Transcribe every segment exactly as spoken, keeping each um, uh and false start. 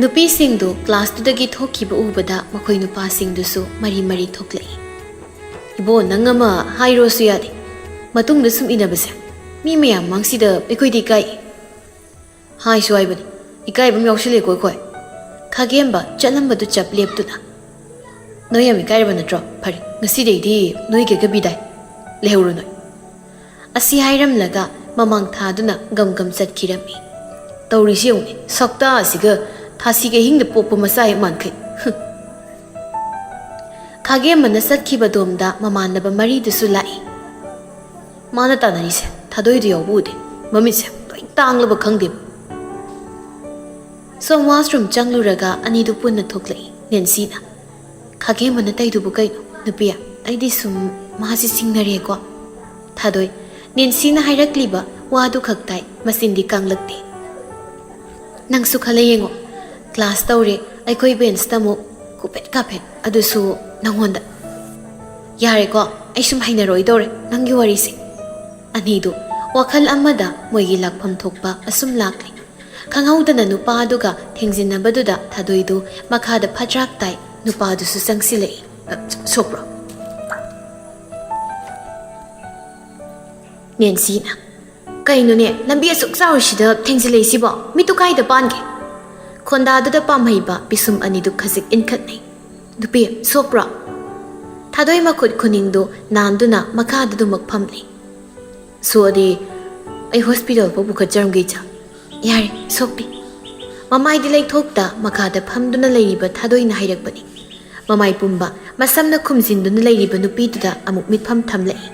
ꯅꯨꯄꯤꯁꯤꯡꯗꯨ ꯀ꯭ꯂꯥꯁꯇꯨꯗꯒꯤ ꯊꯣꯛꯈꯤꯕ ꯎꯕꯗ ꯃꯈꯣꯏ ꯅꯨꯄꯥꯁꯤꯡꯗꯨꯁꯨ ꯃꯔꯤ ꯃꯔꯤ ꯊꯣꯛꯂꯛꯏ꯫ "ꯏꯕꯣ, ꯅꯪ ꯑꯃ ꯍꯥꯏꯔꯣꯁꯨ ꯌꯥꯗꯦ꯫ ꯃꯇꯨꯡꯗ ꯁꯨꯝ ꯏꯟꯅꯕꯁꯦ ꯃꯤ ꯃꯌꯥꯝ ꯃꯥꯡꯁꯤꯗ ꯑꯩꯈꯣꯏꯗꯤ ꯏꯀꯥꯏ"꯫ "ꯍꯥꯏꯁꯨ ꯍꯥꯏꯕꯅꯤ, ꯏꯀꯥꯏꯕ ꯑꯃ ꯌꯥꯎꯁꯤꯜꯂꯦꯀꯣ ꯑꯩꯈꯣꯏ"꯫ ꯈꯥꯒꯦꯝꯕ ꯆꯠꯂꯝꯕꯗꯨ ꯆꯞ ꯂꯦꯞꯇꯨꯅ, "ꯅꯣꯏ ꯌꯥꯝ ꯏꯀꯥꯏꯔꯕ ꯅꯠꯇ꯭ꯔꯣ? ꯐꯔꯦ, ꯉꯁꯤꯗꯩꯗꯤ ꯅꯣꯏ ꯀꯩꯒ ꯕꯤꯗꯥꯏ꯫ ꯂꯩꯍꯧꯔꯣ ꯅꯣꯏ"꯫ ꯑꯁꯤ ꯍꯥꯏꯔꯝꯂꯒ ꯃꯃꯥꯡ ꯊꯥꯗꯨꯅ ꯒꯝ ꯒꯝ ꯆꯠꯈꯤꯔꯝꯃꯤ꯫ ꯇꯧꯔꯤꯁꯤ ꯌꯦꯡꯉꯨꯅꯦ, ꯁꯛꯇꯥ ꯑꯁꯤꯒ ꯊꯥꯁꯤꯒ ꯏꯍꯤꯡꯗ ꯄꯣꯛꯄ ꯃꯆꯥ ꯍꯦꯛ ꯃꯥꯟꯈꯩ꯫ ꯈꯥꯒꯦꯝꯕꯅ ꯆꯠꯈꯤꯕꯗꯣꯝꯗ ꯃꯃꯥꯟꯅꯕ ꯃꯔꯤꯗꯨꯁꯨ ꯂꯥꯛꯏ꯫ "ꯃꯥꯅ ꯇꯥꯟꯅꯔꯤꯁꯦ ꯊꯥꯗꯣꯏꯗꯨ ꯌꯥꯎꯕ ꯎꯗꯦ, ꯃꯃꯤꯠꯁꯦ ꯂꯣꯏ ꯇꯥꯡꯂꯕ ꯈꯪꯗꯦꯕ"꯫ ꯁꯣꯝ ꯋꯥꯁꯔꯨꯝ ꯆꯪꯂꯨꯔꯒ ꯑꯅꯤꯗꯨ ꯄꯨꯟꯅ ꯊꯣꯛꯂꯛꯏ꯫ ꯅꯦꯟꯁꯤꯅ, "ꯈꯥꯒꯦꯝꯕꯅ ꯇꯩꯗꯨꯕꯨ ꯀꯩꯅꯣ? ꯅꯨꯄꯤ, ꯑꯩꯗꯤ ꯁꯨꯝ ꯃꯥꯁꯤ ꯆꯤꯡꯅꯔꯦꯀꯣ"꯫ ꯊꯥꯗꯣꯏ, ꯅꯦꯟꯁꯤꯅ ꯍꯥꯏꯔꯛꯂꯤꯕ ꯋꯥꯗꯨ ꯈꯛ ꯇꯥꯏ, ꯃꯆꯤꯟꯗꯤ ꯀꯥꯡꯂꯛꯇꯦ꯫ "ꯅꯪꯁꯨ ꯈꯜꯂ ꯌꯦꯡꯉꯣ, ꯀ꯭ꯂꯥꯁ ꯇꯧꯔꯦ, ꯑꯩꯈꯣꯏ ꯕꯦꯟꯁꯇ ꯑꯃꯨꯛ ꯀꯨꯐꯦꯠ ꯀꯥꯐꯦꯠ, ꯑꯗꯨꯁꯨ ꯅꯪꯉꯣꯟꯗ"꯫ "ꯌꯥꯔꯦꯀꯣ, ꯑꯩ ꯁꯨꯝ ꯍꯩꯅꯔꯣꯏꯗꯧꯔꯦ ꯅꯪꯒꯤ ꯋꯥꯔꯤꯁꯦ"꯫ ꯑꯅꯤꯗꯨ ꯋꯥꯈꯜ ꯑꯃꯗ ꯃꯣꯏꯒꯤ ꯂꯥꯛꯐꯝ ꯊꯣꯛꯄ ꯑꯁꯨꯝ ꯂꯥꯛꯂꯤ꯫ ꯈꯪꯍꯧꯗꯅ ꯅꯨꯄꯥꯗꯨꯒ ꯊꯦꯡꯖꯤꯟꯅꯕꯗꯨꯗ ꯊꯥꯗꯣꯏꯗꯨ ꯃꯈꯥꯗ ꯐꯠꯇ꯭ꯔꯥꯛ ꯇꯥꯏ꯫ ꯅꯨꯄꯥꯗꯨꯁꯨ ꯆꯪꯁꯤꯜꯂꯛꯏ꯫ "ꯑ, ꯁꯣꯛꯄ꯭ꯔꯣ?" ꯅꯦꯟꯁꯤꯅ, "ꯀꯩꯅꯣꯅꯦ, ꯂꯝꯕꯤ ꯑꯁꯨꯛ ꯆꯥꯎꯔꯤꯁꯤꯗ ꯊꯦꯡꯖꯤꯜꯂꯛꯏꯁꯤꯕꯣ? ꯃꯤꯠꯇꯨ ꯀꯥꯏꯗ ꯄꯥꯟꯒꯦ?" ꯈꯣꯟꯗꯥꯗꯨꯗ ꯄꯥꯝꯍꯩꯕ ꯄꯤꯁꯨꯝ ꯑꯅꯤꯗꯨ ꯈꯖꯤꯛ ꯏꯟꯈꯠꯅꯩ꯫ "ꯅꯨꯄꯤ, ꯁꯣꯛꯄ꯭ꯔꯣ?" ꯊꯥꯗꯣꯏ ꯃꯈꯨꯠ ꯈꯨꯅꯤꯡꯗꯨ ꯅꯥꯟꯗꯨꯅ ꯃꯈꯥꯗ ꯑꯗꯨꯃꯛ ꯐꯝꯂꯤ꯫ "ꯁꯣꯛꯑꯗꯤ ꯑꯩ ꯍꯣꯁꯄꯤꯇꯥꯜ ꯐꯥꯎ ꯄꯨꯈꯠꯆꯔꯝꯒꯦ, ꯏꯆꯥ"꯫ "ꯌꯥꯔꯦ, ꯁꯣꯛꯄꯤ"꯫ ꯃꯃꯥꯏꯗꯤ ꯂꯩꯊꯣꯛꯇ ꯃꯈꯥꯗ ꯐꯝꯗꯨꯅ ꯂꯩꯔꯤꯕ ꯊꯥꯗꯣꯏꯅ ꯍꯥꯏꯔꯛꯄꯅꯤ꯫ ꯃꯃꯥꯏ ꯄꯨꯝꯕ ꯃꯁꯝꯅ ꯈꯨꯝꯖꯤꯟꯗꯨꯅ ꯂꯩꯔꯤꯕ ꯅꯨꯄꯤꯗꯨꯗ ꯑꯃꯨꯛ ꯃꯤꯠꯐꯝ ꯊꯝꯂꯛꯏ꯫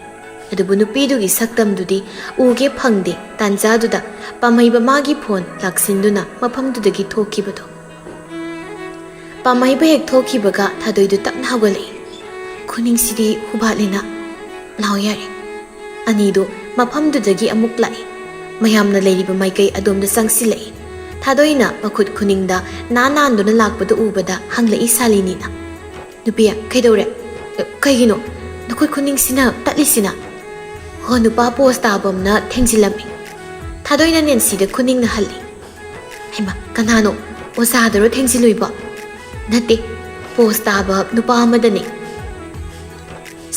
ꯑꯗꯨꯕꯨ ꯅꯨꯄꯤꯗꯨꯒꯤ ꯁꯛꯇꯝꯗꯨꯗꯤ ꯎꯒꯦ ꯐꯪꯗꯦ꯫ ꯇꯥꯟꯖꯥꯗꯨꯗ ꯄꯥꯝꯍꯩꯕ ꯃꯥꯒꯤ ꯐꯣꯟ ꯂꯥꯛꯁꯤꯟꯗꯨꯅ ꯃꯐꯝꯗꯨꯗꯒꯤ ꯊꯣꯛꯈꯤꯕꯗꯣ꯫ ꯄꯥꯝꯍꯩꯕ ꯍꯦꯛ ꯊꯣꯛꯈꯤꯕꯒ ꯊꯥꯗꯣꯏꯗꯨ ꯇꯞꯅ ꯍꯧꯒꯠꯂꯛꯏ꯫ "ꯈꯨꯅꯤꯡꯁꯤꯗꯤ ꯍꯨꯕꯥꯠꯂꯦꯅ"꯫ "ꯂꯥꯎ ꯌꯥꯔꯦ"꯫ ꯑꯅꯤꯗꯨ ꯃꯐꯝꯗꯨꯗꯒꯤ ꯑꯃꯨꯛ ꯂꯥꯛꯏ꯫ ꯃꯌꯥꯝꯅ ꯂꯩꯔꯤꯕ ꯃꯥꯏꯀꯩ ꯑꯗꯣꯝꯗ ꯆꯪꯁꯤꯜꯂꯛꯏ꯫ ꯊꯥꯗꯣꯏꯅ ꯃꯈꯨꯠ ꯈꯨꯅꯤꯡꯗ ꯅꯥ ꯅꯥꯟꯗꯨꯅ ꯂꯥꯛꯄꯗꯨ ꯎꯕꯗ ꯍꯪꯂꯛꯏ ꯁꯥꯂꯤꯅꯤꯅ꯫ "ꯅꯨꯄꯤ, ꯀꯩꯗꯧꯔꯦ? ꯀꯩꯒꯤꯅꯣ ꯅꯈꯨꯠ ꯈꯨꯅꯤꯡꯁꯤꯅ ꯇꯠꯂꯤꯁꯤꯅ?" "ꯍꯣ, ꯅꯨꯄꯥ ꯄꯣꯁ ꯇꯥꯕ ꯑꯃꯅ ꯊꯦꯡꯖꯤꯜꯂꯝꯃꯤ"꯫ ꯊꯥꯗꯣꯏꯅ ꯅꯦꯟꯁꯤꯗ ꯈꯨꯅꯤꯡꯅ ꯍꯜꯂꯤ꯫ "ꯍꯩꯃꯥ, ꯀꯅꯥꯅꯣ?" ꯑꯣꯖꯥꯗꯔꯣ ꯊꯦꯡꯖꯤꯜꯂꯨꯏꯕꯣ? ꯅꯠꯇꯦ, ꯄꯣꯁ ꯇꯥꯕ ꯅꯨꯄꯥ ꯑꯃꯗꯅꯦ꯫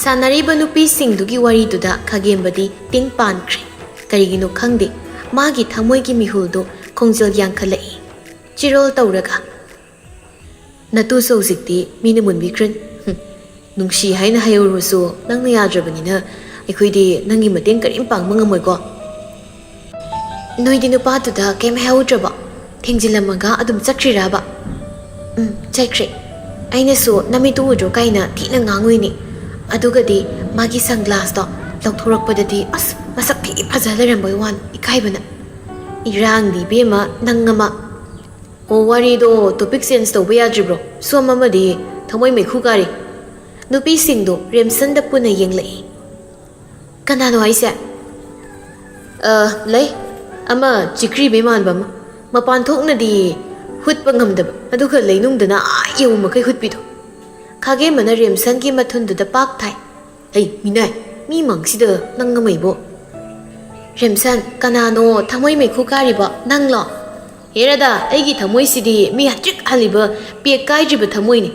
ꯁꯥꯟꯅꯔꯤꯕ ꯅꯨꯄꯤꯁꯤꯡꯗꯨꯒꯤ ꯋꯥꯔꯤꯗꯨꯗ ꯈꯥꯒꯦꯝꯕꯗꯤ ꯇꯤꯡ ꯄꯥꯟꯈ꯭ꯔꯦ꯫ ꯀꯔꯤꯒꯤꯅꯣ ꯈꯪꯗꯦ, ꯃꯥꯒꯤ ꯊꯃꯣꯏꯒꯤ ꯃꯤꯍꯨꯜꯗꯨ ꯈꯣꯡꯖꯦꯜ ꯌꯥꯡꯈꯠꯂꯛꯏ꯫ ꯆꯤꯔꯣꯜ ꯇꯧꯔꯒ, "ꯅꯇꯨꯁꯨ ꯍꯧꯖꯤꯛꯇꯤ ꯃꯤꯅ ꯃꯨꯟꯕꯤꯈ꯭ꯔꯅꯤ꯫ ꯍꯨꯝ, ꯅꯨꯡꯁꯤ ꯍꯥꯏꯅ ꯍꯥꯏꯍꯧꯔꯁꯨ ꯅꯪꯅ ꯌꯥꯗ꯭ꯔꯕꯅꯤꯅ ꯑꯩꯈꯣꯏꯗꯤ ꯅꯪꯒꯤ ꯃꯇꯦꯡ ꯀꯔꯤꯝ ꯄꯥꯡꯕ ꯉꯝꯃꯣꯏꯀꯣ꯫" "ꯅꯣꯏꯗꯤ ꯅꯨꯄꯥꯗꯨꯗ ꯀꯩꯝ ꯍꯥꯏꯍꯧꯗ꯭ꯔꯕꯣ? ꯊꯦꯡꯖꯤꯜꯂꯝꯃꯒ ꯑꯗꯨꯝ ꯆꯠꯈ꯭ꯔꯤꯔꯕ?" "ꯎꯝ, ꯆꯠꯈ꯭ꯔꯦ꯫ ꯑꯩꯅꯁꯨ ꯅꯃꯤꯠꯇꯨ ꯎꯗ꯭ꯔꯣ ꯀꯥꯏꯅ ꯊꯤꯅ ꯉꯥꯡꯉꯨꯏꯅꯦ꯫ ꯑꯗꯨꯒꯗꯤ ꯃꯥꯒꯤ ꯁꯟꯒ꯭ꯂꯥꯁꯇꯣ ꯂꯧꯊꯣꯔꯛꯄꯗꯗꯤ ꯑꯁ, ꯃꯁꯛ ꯊꯤ ꯐꯖ ꯂꯩꯔꯝꯕꯩ ꯋꯥꯅꯤ, ꯏꯀꯥꯏꯕꯅ꯫" "ꯏꯔꯥꯡꯗꯤ ꯏꯕꯦꯝꯃ ꯅꯪ ꯑꯃ꯫" "ꯑꯣ, ꯋꯥꯔꯤꯗꯣ ꯇꯣꯄꯤꯛ ꯆꯦꯟꯖ ꯇꯧꯕ ꯌꯥꯗ꯭ꯔꯤꯕ꯭ꯔꯣ? ꯁꯣꯝ ꯑꯃꯗꯤ ꯊꯃꯣꯏ ꯃꯩꯈꯨ ꯀꯥꯔꯤ꯫" ꯅꯨꯄꯤꯁꯤꯡꯗꯣ ꯔꯦꯝꯁꯟꯗ ꯄꯨꯟꯅ ꯌꯦꯡꯂꯛꯏ꯫ "ꯀꯅꯥꯅꯣ ꯍꯥꯏꯁꯦ?" "ꯑ, ꯂꯩ꯫ ꯑꯃ ꯆꯤꯛꯈ꯭ꯔꯤꯕꯤ ꯃꯥꯟꯕ ꯑꯃ꯫ ꯃꯄꯥꯟ ꯊꯣꯛꯅꯗꯤ ꯍꯨꯠꯄ ꯉꯝꯗꯕ, ꯑꯗꯨꯒ ꯂꯩꯅꯨꯡꯗꯅ ꯑꯥ ꯌꯧ ꯃꯈꯩ ꯍꯨꯠꯄꯤꯗꯣ꯫" ꯈꯥꯒꯦꯝꯕꯅ ꯔꯦꯝꯁꯟꯒꯤ ꯃꯊꯨꯟꯗꯨꯗ ꯄꯥꯛ ꯊꯥꯏ꯫ "ꯍꯩ, ꯃꯤꯅꯥꯏ, ꯃꯤ ꯃꯥꯡꯁꯤꯗ ꯅꯪ ꯑꯃ ꯏꯕꯣ꯫" "ꯔꯦꯝꯁꯟ, ꯀꯅꯥꯅꯣ ꯊꯃꯣꯏ ꯃꯩꯈꯨ ꯀꯥꯔꯤꯕꯣ? ꯅꯪꯂꯣ?" "ꯍꯦꯔꯥꯗ, ꯑꯩꯒꯤ ꯊꯃꯣꯏꯁꯤꯗꯤ ꯃꯤ ꯍꯟꯇ꯭ꯔꯤꯛ ꯍꯜꯂꯤꯕ, ꯄꯦꯛ ꯀꯥꯏꯗ꯭ꯔꯤꯕ ꯊꯃꯣꯏꯅꯤ꯫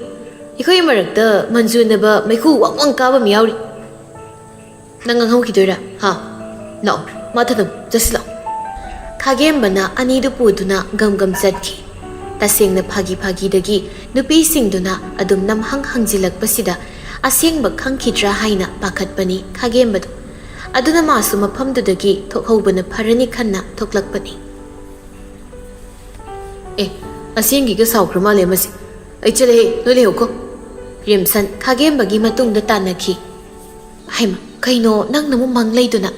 ꯑꯩꯈꯣꯏ ꯃꯔꯛꯇ ꯃꯟꯖꯨꯅꯕ ꯃꯩꯈꯨ ꯋꯥꯡ ꯋꯥꯡ ꯀꯥꯕ ꯑꯃ ꯌꯥꯎꯔꯤ꯫" "ꯅꯪ ꯉꯥꯡꯍꯧꯈꯤꯗꯣꯏꯔꯥ? ꯍꯥ? ꯂꯥꯛꯑꯣ, ꯃꯥ ꯊꯥꯗꯧ, ꯆꯠꯁꯤ ꯂꯥꯛꯑꯣ꯫" ꯈꯥꯒꯦꯝꯕꯅ ꯑꯅꯤꯗꯨ ꯄꯨꯗꯨꯅ ꯒꯝ ꯒꯝ ꯆꯠꯈꯤ꯫ ꯇꯁꯦꯡꯅ ꯐꯥꯒꯤ ꯐꯥꯒꯤꯗꯒꯤ ꯅꯨꯄꯤꯁꯤꯡꯗꯨꯅ ꯑꯗꯨꯝ ꯅꯝꯍꯪ ꯍꯪꯖꯤꯜꯂꯛꯄꯁꯤꯗ ꯑꯁꯦꯡꯕ ꯈꯪꯈꯤꯗ꯭ꯔꯥ ꯍꯥꯏꯅ ꯄꯥꯈꯠꯄꯅꯤ ꯈꯥꯒꯦꯝꯕꯗꯨ꯫ ꯑꯗꯨꯅ ꯃꯥꯁꯨ ꯃꯐꯝꯗꯨꯗꯒꯤ ꯊꯣꯛꯍꯧꯕꯅ ꯐꯔꯅꯤ ꯈꯟꯅ ꯊꯣꯛꯂꯛꯄꯅꯤ꯫ "ꯑꯦ, ꯑꯁꯦꯡꯒꯤꯒ ꯁꯥꯎꯈ꯭ꯔ ꯃꯥꯜꯂꯦ ꯃꯁꯤ꯫ ꯑꯩ ꯆꯠꯂꯦꯍꯦ, ꯅꯣꯏ ꯂꯩꯍꯧꯀꯣ꯫" ꯔꯦꯝꯁꯟ ꯈꯥꯒꯦꯝꯕꯒꯤ ꯃꯇꯨꯡꯗ ꯇꯥꯟꯅꯈꯤ꯫ "ꯍꯩꯃ, ꯀꯩꯅꯣ ꯅꯪꯅ ꯑꯃꯨꯛ ꯃꯪ ꯂꯩꯗꯨꯅ?"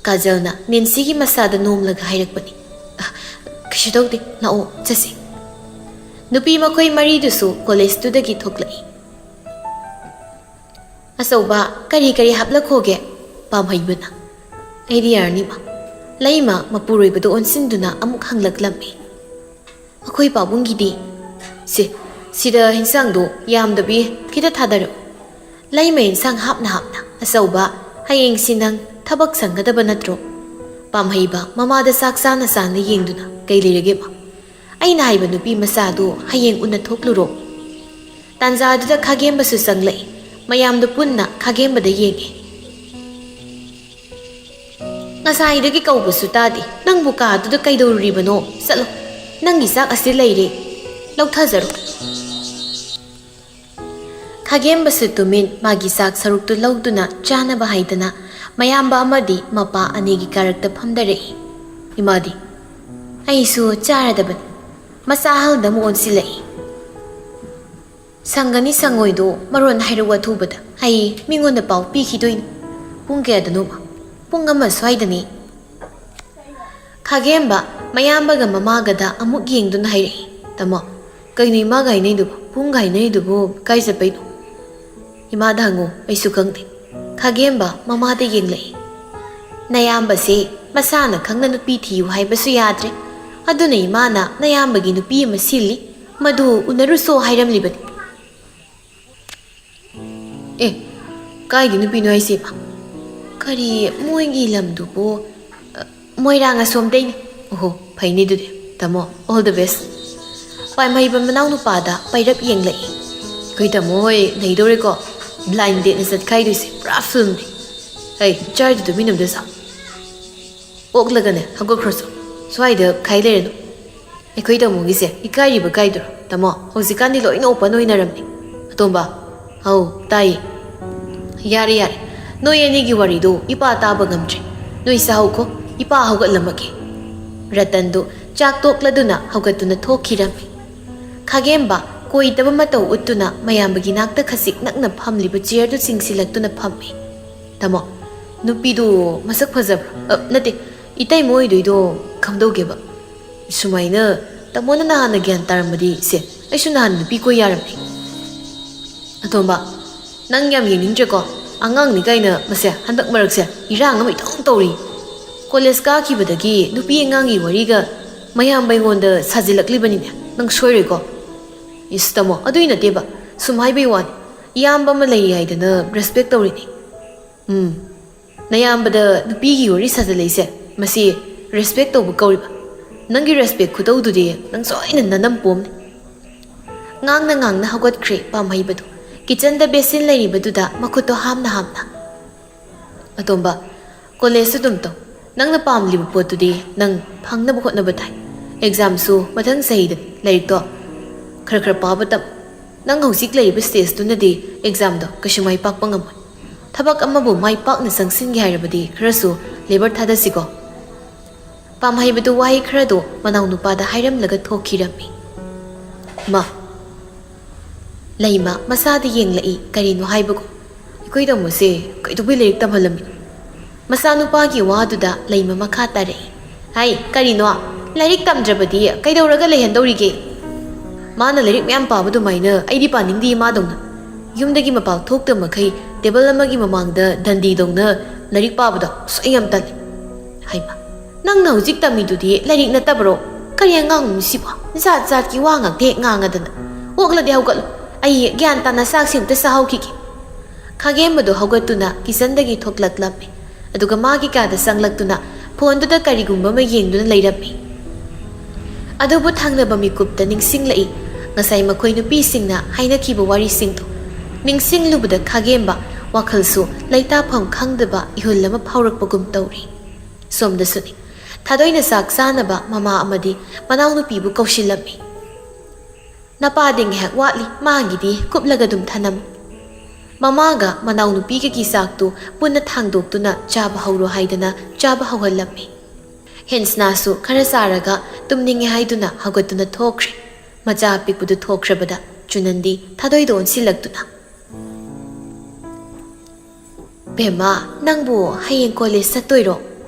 ꯀꯥꯖꯜꯅ ꯅꯦꯟꯁꯤꯒꯤ ꯃꯁꯥꯗ ꯅꯣꯝꯂꯒ ꯍꯥꯏꯔꯛꯄꯅꯤ꯫ "ꯑ, ꯀꯩꯁꯨ ꯇꯧꯗꯦ, ꯂꯥꯛꯑꯣ, ꯆꯠꯁꯤ꯫" ꯅꯨꯄꯤ ꯃꯈꯣꯏ ꯃꯔꯤꯗꯨꯁꯨ ꯀꯣꯂꯦꯖꯇꯨꯗꯒꯤ ꯊꯣꯛꯂꯛꯏ꯫ "ꯑꯆꯧꯕ, ꯀꯔꯤ ꯀꯔꯤ ꯍꯥꯞꯂꯛꯈꯣꯒꯦ?" ꯄꯥꯝꯍꯩꯕꯅ꯫ "ꯑꯩꯗꯤ ꯌꯥꯔꯅꯤꯃ꯫" ꯂꯩꯃ ꯃꯄꯨꯔꯣꯏꯕꯗ ꯑꯣꯟꯁꯤꯟꯗꯨꯅ ꯑꯃꯨꯛ ꯍꯪꯂꯛꯂꯝꯃꯤ꯫ "ꯑꯩꯈꯣꯏ ꯄꯥꯕꯨꯡꯒꯤꯗꯤ?" "ꯁꯦ, ꯁꯤꯗ ꯍꯤꯟꯁꯥꯡꯗꯣ ꯌꯥꯝꯗꯕꯤ ꯈꯤꯇ ꯊꯥꯗꯔꯛꯎ꯫" ꯂꯩꯃ ꯍꯤꯟꯁꯥꯡ ꯍꯥꯞꯅ ꯍꯥꯞꯅ, "ꯑꯆꯧꯕ, ꯍꯌꯦꯡꯁꯤ ꯅꯪ ꯊꯕꯛ ꯁꯪꯒꯗꯕ ꯅꯠꯇ꯭ꯔꯣ?" ꯄꯥꯝꯍꯩꯕ ꯃꯃꯥꯗ ꯆꯥꯛ ꯆꯥꯅ ꯆꯥꯅ ꯌꯦꯡꯗꯨꯅ, "ꯀꯩ ꯂꯩꯔꯒꯦꯕ?" ꯑꯩꯅ ꯍꯥꯏꯕ ꯅꯨꯄꯤ ꯃꯆꯥꯗꯨ ꯍꯌꯦꯡ ꯎꯅꯊꯣꯛꯂꯨꯔꯣ꯫ ꯇꯥꯟꯖꯥꯗꯨꯗ ꯈꯥꯒꯦꯝꯕꯁꯨ ꯆꯪꯂꯛꯏ꯫ ꯃꯌꯥꯝꯗꯨ ꯄꯨꯟꯅ ꯈꯥꯒꯦꯝꯕꯗ ꯌꯦꯡꯉꯤ꯫ "ꯉꯁꯥꯏꯗꯒꯤ ꯀꯧꯕꯁꯨ ꯇꯥꯗꯦ꯫ ꯅꯪꯕꯨ ꯀꯥꯗꯨꯗ ꯀꯩꯗꯧꯔꯨꯔꯤꯕꯅꯣ? ꯆꯠꯂꯣ꯫ ꯅꯪꯒꯤ ꯆꯥꯛ ꯑꯁꯤ ꯂꯩꯔꯦ꯫ ꯂꯧꯊꯖꯔꯣ꯫" ꯈꯥꯒꯦꯝꯕꯁꯨ ꯇꯨꯃꯤꯟ ꯃꯥꯒꯤ ꯆꯥꯛ ꯁꯔꯨꯛꯇꯨ ꯂꯧꯗꯨꯅ ꯆꯥꯅꯕ ꯍꯥꯏꯗꯅ ꯃꯌꯥꯝꯕ ꯑꯃꯗꯤ ꯃꯄꯥ ꯑꯅꯤꯒꯤ ꯀꯥꯔꯛꯇ ꯐꯝꯗꯔꯛꯏ꯫ ꯏꯃꯥꯗꯤ, "ꯑꯩꯁꯨ ꯆꯥꯔꯗꯕꯅꯤ꯫" ꯃꯆꯥ ꯑꯍꯜꯗ ꯑꯃꯨꯛ ꯑꯣꯟꯁꯤꯜꯂꯛꯏ꯫ "ꯁꯪꯒꯅꯤ ꯁꯪꯉꯣꯏꯗꯣ ꯃꯔꯣꯟ ꯍꯥꯏꯔꯛꯎ ꯑꯊꯨꯕꯗ꯫ ꯑꯩ ꯃꯤꯉꯣꯟꯗ ꯄꯥꯎ ꯄꯤꯈꯤꯗꯣꯏꯅꯤ꯫" "ꯄꯨꯡ ꯀꯌꯥꯗꯅꯣꯕ?" "ꯄꯨꯡ ꯑꯃ ꯁ꯭ꯋꯥꯏꯗꯅꯤ꯫" ꯈꯥꯒꯦꯝꯕ ꯃꯌꯥꯝꯕꯒ ꯃꯃꯥꯒꯗ ꯑꯃꯨꯛ ꯌꯦꯡꯗꯨꯅ ꯍꯥꯏꯔꯛꯏ꯫ "ꯇꯥꯃꯣ, ꯀꯩꯅꯣ ꯏꯃꯥꯒ ꯍꯥꯏꯅꯩꯗꯨꯕꯨ? ꯄꯨꯡꯒ ꯍꯥꯏꯅꯩꯗꯨꯕꯨ ꯀꯥꯏ ꯆꯠꯄꯩꯅꯣ?" "ꯏꯃꯥꯗ ꯍꯪꯉꯨ, ꯑꯩꯁꯨ ꯈꯪꯗꯦ꯫" ꯈꯥꯒꯦꯝꯕ ꯃꯃꯥꯗ ꯌꯦꯡꯂꯛꯏ꯫ "ꯅꯌꯥꯝꯕꯁꯦ ꯃꯁꯥꯅ ꯈꯪꯅ ꯅꯨꯄꯤ ꯊꯤꯌꯨ ꯍꯥꯏꯕꯁꯨ ꯌꯥꯗ꯭ꯔꯦ꯫ ꯑꯗꯨꯅ ꯏꯃꯥꯅ ꯅꯌꯥꯝꯕꯒꯤ ꯅꯨꯄꯤ ꯑꯃ ꯁꯤꯜꯂꯤ, ꯃꯗꯨ ꯎꯅꯔꯨꯁꯣ ꯍꯥꯏꯔꯝꯂꯤꯕꯅꯤ꯫" "ꯑꯦ, ꯀꯥꯏꯒꯤ ꯅꯨꯄꯤꯅꯣ ꯍꯥꯏꯁꯦ? ꯀꯔꯤ, ꯃꯣꯏꯒꯤ ꯂꯝꯗꯨꯕꯨ?" "ꯑ, ꯃꯣꯏꯔꯥꯡ ꯑꯁꯣꯝꯗꯩꯅꯤ꯫" "ꯑꯣꯍꯣ, ꯐꯩꯅꯦ ꯑꯗꯨꯗꯤ꯫ ꯇꯥꯃꯣ, all the best꯫" ꯄꯥꯏꯃꯩꯕ ꯃꯅꯥꯎ ꯅꯨꯄꯥꯗ ꯄꯩꯔꯞ ꯌꯦꯡꯂꯛꯏ꯫ "ꯑꯩꯈꯣꯏ ꯇꯥꯃꯣ ꯍꯣꯏ ꯅꯩꯗꯧꯔꯦꯀꯣ꯫ Blind date ꯅ ꯆꯠꯈꯥꯏꯗꯣꯏꯁꯦ, ꯄꯨꯔꯥ film ꯅꯤ꯫" "ꯍꯩ, ꯆꯥꯔꯗꯤ ꯇꯨꯃꯤꯟꯅꯕꯗ ꯁꯥ꯫ ꯑꯣꯛꯂꯒꯅꯦ, ꯍꯧꯒꯠꯈ꯭ꯔꯣꯁꯨ꯫ ꯁ꯭ꯋꯥꯏꯗ ꯈꯥꯏ ꯂꯩꯔꯅꯨ꯫ ꯑꯩꯈꯣꯏ ꯇꯥꯃꯣꯒꯤꯁꯦ ꯏꯀꯥꯏꯔꯤꯕ ꯀꯥꯏꯗꯨꯔꯣ? ꯇꯥꯃꯣ, ꯍꯧꯖꯤꯛꯀꯥꯟꯗꯤ ꯂꯣꯏꯅ open ꯑꯣꯏꯅꯔꯝꯅꯤ꯫" "ꯑꯇꯣꯝꯕ꯫" "ꯍꯥꯎ, ꯇꯥꯏꯌꯦ꯫" "ꯌꯥꯔꯦ, ꯌꯥꯔꯦ꯫ ꯅꯣꯏ ꯑꯅꯤꯒꯤ ꯋꯥꯔꯤꯗꯣ ꯏꯄꯥ ꯇꯥꯕ ꯉꯝꯗ꯭ꯔꯦ꯫ ꯅꯣꯏ ꯆꯥꯍꯧꯈꯣ, ꯏꯄꯥ ꯍꯧꯒꯠꯂꯝꯃꯒꯦ꯫" ꯔꯇꯟꯗꯨ ꯆꯥꯛ ꯇꯣꯛꯂꯗꯨꯅ ꯍꯧꯒꯠꯇꯨꯅ ꯊꯣꯛꯈꯤꯔꯝꯃꯤ꯫ ꯈꯥꯒꯦꯝꯕ ꯀꯣꯏꯗꯕ ꯃꯇꯧ ꯎꯠꯇꯨꯅ ꯃꯌꯥꯝꯕꯒꯤ ꯅꯥꯛꯇ ꯈꯖꯤꯛ ꯅꯛꯅ ꯐꯝꯂꯤꯕ chair ꯗꯨ ꯆꯤꯡꯁꯤꯜꯂꯛꯇꯨꯅ ꯐꯝꯃꯤ꯫ "ꯇꯥꯃꯣ, ꯅꯨꯄꯤꯗꯨ ꯃꯁꯛ ꯐꯖꯕ꯭ꯔꯥ? ꯑ, ꯅꯠꯇꯦ, ꯏꯇꯩꯃ ꯑꯣꯏꯗꯣꯏꯗꯣ ꯀꯝꯗꯧꯒꯦꯕ? ꯁꯨꯃꯥꯏꯅ ꯇꯥꯃꯣꯅ ꯅꯍꯥꯟꯅ ꯒ꯭ꯌꯥꯟ ꯇꯥꯔꯝꯃꯗꯤ, ꯁꯦ, ꯑꯩꯁꯨ ꯅꯍꯥꯟ ꯅꯨꯄꯤ ꯀꯣꯏ ꯌꯥꯔꯝꯅꯤ꯫" "ꯑꯇꯣꯝꯕ, ꯅꯪ ꯌꯥꯝ ꯌꯦꯡꯅꯤꯡꯗ꯭ꯔꯦꯀꯣ? ꯑꯉꯥꯡꯅꯤ ꯀꯥꯏꯅ ꯃꯁꯦ ꯍꯟꯗꯛ ꯃꯔꯛꯁꯦ ꯏꯔꯥꯡ ꯑꯃ ꯏꯇꯧ ꯇꯧꯔꯤ꯫ ꯀꯣꯂꯦꯖ ꯀꯥꯈꯤꯕꯗꯒꯤ ꯅꯨꯄꯤ ꯑꯉꯥꯡꯒꯤ ꯋꯥꯔꯤꯒ ꯃꯌꯥꯝꯕ ꯑꯩꯉꯣꯟꯗ ꯁꯥꯖꯤꯜꯂꯛꯂꯤꯕꯅꯤꯅꯦ꯫ ꯅꯪ ꯁꯣꯏꯔꯣꯏꯀꯣ?" "ꯏꯁ ꯇꯥꯃꯣ, ꯑꯗꯨꯏ ꯅꯠꯇꯦꯕ꯫ ꯁꯨꯝ ꯍꯥꯏꯕꯩ ꯋꯥꯅꯤ꯫ ꯏꯌꯥꯝꯕ ꯑꯃ ꯂꯩꯔꯤ ꯍꯥꯏꯗꯅ respect ꯇꯧꯔꯤꯅꯤ꯫" "ꯎꯝ, ꯅꯌꯥꯝꯕꯗ ꯅꯨꯄꯤꯒꯤ ꯋꯥꯔꯤ ꯁꯥꯖꯤꯜꯂꯛꯏꯁꯦ, ꯃꯁꯤ respect ꯇꯧꯕ ꯀꯧꯔꯤꯕ?" "ꯅꯪꯒꯤ ꯔꯦꯁꯄꯦꯛ ꯈꯨꯇꯧꯗꯨꯗꯤ ꯅꯪ ꯁꯣꯏꯅ ꯅꯅꯝ ꯄꯣꯝꯅꯤ꯫" ꯉꯥꯡꯅ ꯉꯥꯡꯅ ꯍꯧꯒꯠꯈ꯭ꯔꯦ ꯄꯥꯝꯍꯩꯕꯗꯨ, ꯀꯤꯆꯟꯗ ꯕꯦꯁꯤꯟ ꯂꯩꯔꯤꯕꯗꯨꯗ ꯃꯈꯨꯠꯇꯣ ꯍꯥꯝꯅ ꯍꯥꯝꯅ꯫ "ꯑꯇꯣꯝꯕ, ꯀꯣꯂꯦꯖꯁꯨ ꯑꯗꯨꯝ ꯇꯧ꯫ ꯅꯪꯅ ꯄꯥꯝꯂꯤꯕ ꯄꯣꯠꯇꯨꯗꯤ ꯅꯪ ꯐꯪꯅꯕ ꯍꯣꯠꯅꯕ ꯇꯥꯏ꯫ ꯑꯦꯛꯖꯥꯝꯁꯨ ꯃꯊꯪ ꯆꯍꯤꯗꯅꯤ꯫ ꯂꯥꯏꯔꯤꯛꯇꯣ ꯈꯔ ꯈꯔ ꯄꯥꯕ ꯇꯝ꯫ ꯅꯪ ꯍꯧꯖꯤꯛ ꯂꯩꯔꯤꯕ ꯁ꯭ꯇꯦꯖꯇꯨꯅꯗꯤ ꯑꯦꯛꯖꯥꯝꯗꯣ ꯀꯩꯁꯨ ꯃꯥꯏ ꯄꯥꯛꯄ ꯉꯝꯃꯣꯏ꯫ ꯊꯕꯛ ꯑꯃꯕꯨ ꯃꯥꯏ ꯄꯥꯛꯅ ꯆꯪꯁꯤꯟꯒꯦ ꯍꯥꯏꯔꯕꯗꯤ ꯈꯔꯁꯨ ꯂꯦꯕꯔ ꯊꯥꯗꯁꯤꯀꯣ꯫" ꯄꯥꯝꯍꯩꯕꯗꯨ ꯋꯥꯍꯩ ꯈꯔꯗꯣ ꯃꯅꯥꯎꯅꯨꯄꯥꯗ ꯍꯥꯏꯔꯝꯂꯒ ꯊꯣꯛꯈꯤꯔꯝꯃꯤ꯫ ꯃꯥ, ꯂꯩꯃ ꯃꯁꯥꯗ ꯌꯦꯡꯂꯛꯏ, ꯀꯔꯤꯅꯣ ꯍꯥꯏꯕꯒꯨꯝ꯫ "ꯑꯩꯈꯣꯏ ꯇꯥꯃꯣꯁꯦ ꯀꯩꯗꯧꯕꯩ ꯂꯥꯏꯔꯤꯛ ꯇꯝꯍꯜꯂꯝꯃꯤꯅꯣ?" ꯃꯆꯥꯅꯨꯄꯥꯒꯤ ꯋꯥꯗꯨꯗ ꯂꯩꯃ ꯃꯈꯥ ꯇꯥꯔꯛꯏ꯫ "ꯍꯥꯏ, ꯀꯔꯤꯅꯣ? ꯂꯥꯏꯔꯤꯛ ꯇꯝꯗ꯭ꯔꯕꯗꯤ ꯀꯩꯗꯧꯔꯒ ꯂꯩꯍꯟꯗꯧꯔꯤꯒꯦ? ꯃꯥꯅ ꯂꯥꯏꯔꯤꯛ ꯃꯌꯥꯝ ꯄꯥꯕ ꯑꯗꯨꯃꯥꯏꯅ ꯑꯩꯗꯤ ꯄꯥꯅꯤꯡꯗꯦ ꯃꯥꯗꯧꯅ꯫ ꯌꯨꯝꯗꯒꯤ ꯃꯄꯥꯟ ꯊꯣꯛꯇ ꯃꯈꯩ ꯇꯦꯕꯜ ꯑꯃꯒꯤ ꯃꯃꯥꯡꯗ ꯗꯟꯗꯤꯗꯧꯅ ꯂꯥꯏꯔꯤꯛ ꯄꯥꯕꯗꯣ ꯑꯁꯨꯛ ꯌꯥꯝ ꯇꯜꯂꯤ꯫" ꯍꯩꯃ, ꯅꯪꯅ ꯍꯧꯖꯤꯛ ꯇꯝꯃꯤꯗꯨꯗꯤ ꯂꯥꯏꯔꯤꯛ ꯅꯠꯇꯕ꯭ꯔꯣ? ꯀꯔꯤ ꯑꯉꯥꯡꯅꯣ ꯁꯤꯕꯣ? ꯖꯥꯠ ꯖꯥꯠꯀꯤ ꯋꯥ ꯉꯥꯛꯇ ꯍꯦꯛ ꯉꯥꯡꯉꯗꯅ꯫ "ꯑꯣꯛꯂꯗꯤ ꯍꯧꯒꯠꯂꯣ, ꯑꯩ ꯒ꯭ꯌꯥꯟ ꯇꯥꯅ ꯆꯥꯛꯁꯤ ꯑꯝꯇ ꯆꯥꯍꯧꯈꯤꯒꯦ꯫" ꯈꯥꯒꯦꯝꯕꯗꯣ ꯍꯧꯒꯠꯇꯨꯅ ꯀꯤꯆꯟꯗꯒꯤ ꯊꯣꯛꯂꯛꯂꯝꯃꯤ꯫ ꯑꯗꯨꯒ ꯃꯥꯒꯤ ꯀꯥꯗ ꯆꯪꯂꯛꯇꯨꯅ ꯐꯣꯟꯗꯨꯗ ꯀꯔꯤꯒꯨꯝꯕ ꯑꯃ ꯌꯦꯡꯗꯨꯅ ꯂꯩꯔꯝꯃꯤ꯫ ꯑꯗꯨꯕꯨ ꯊꯪꯅꯕ ꯃꯤꯀꯨꯞꯇ ꯅꯤꯡꯁꯤꯡꯂꯛꯏ, ꯉꯁꯥꯏ ꯃꯈꯣꯏ ꯅꯨꯄꯤꯁꯤꯡꯅ ꯍꯥꯏꯅꯈꯤꯕ ꯋꯥꯔꯤꯁꯤꯡꯗꯨ꯫ ꯅꯤꯡꯁꯤꯡꯂꯨꯕꯗ ꯈꯥꯒꯦꯝꯕ ꯋꯥꯈꯜꯁꯨ ꯂꯩꯇꯥꯐꯝ ꯈꯪꯗꯕ ꯏꯍꯨꯜ ꯑꯃ ꯐꯥꯎꯔꯛꯄꯒꯨꯝ ꯇꯧꯔꯤ꯫ ꯁꯣꯝꯗꯁꯨꯅꯤ, ꯊꯥꯗꯣꯏꯅ ꯆꯥꯛ ꯆꯥꯅꯕ ꯃꯃꯥ ꯑꯃꯗꯤ ꯃꯅꯥꯎꯅꯨꯄꯤꯕꯨ ꯀꯧꯁꯤꯜꯂꯝꯃꯤ꯫ "ꯅꯄꯥꯗꯤ ꯉꯥꯏꯍꯥꯛ ꯋꯥꯠꯂꯤ, ꯃꯥꯒꯤꯗꯤ ꯀꯨꯞꯂꯒ ꯑꯗꯨꯝ ꯊꯅꯝꯃꯨ꯫" ꯃꯃꯥꯒ ꯃꯅꯥꯎꯅꯨꯄꯤꯒꯒꯤ ꯆꯥꯛꯇꯨ ꯄꯨꯟꯅ ꯊꯥꯡꯗꯣꯛꯇꯨꯅ ꯆꯥꯕ ꯍꯧꯔꯣ ꯍꯥꯏꯗꯅ ꯆꯥꯕ ꯍꯧꯍꯜꯂꯝꯃꯤ꯫ ꯍꯦꯟꯁꯅꯥꯁꯨ ꯈꯔ ꯆꯥꯔꯒ ꯇꯨꯝꯅꯤꯡꯉꯦ ꯍꯥꯏꯗꯨꯅ ꯍꯧꯒꯠꯇꯨꯅ ꯊꯣꯛꯈ꯭ꯔꯦ꯫ ꯃꯆꯥ ꯑꯄꯤꯛꯄꯗꯨ ꯊꯣꯛꯈ꯭ꯔꯕꯗ ꯆꯨꯅꯟꯗꯤ ꯊꯥꯗꯣꯏꯗ ꯑꯣꯟꯁꯤꯜꯂꯛꯇꯨꯅ, "ꯕꯦꯝꯃ, ꯅꯪꯕꯨ ꯍꯌꯦꯡ ꯀꯣꯂꯦꯖ ꯆꯠꯇꯣꯏꯔꯣ?"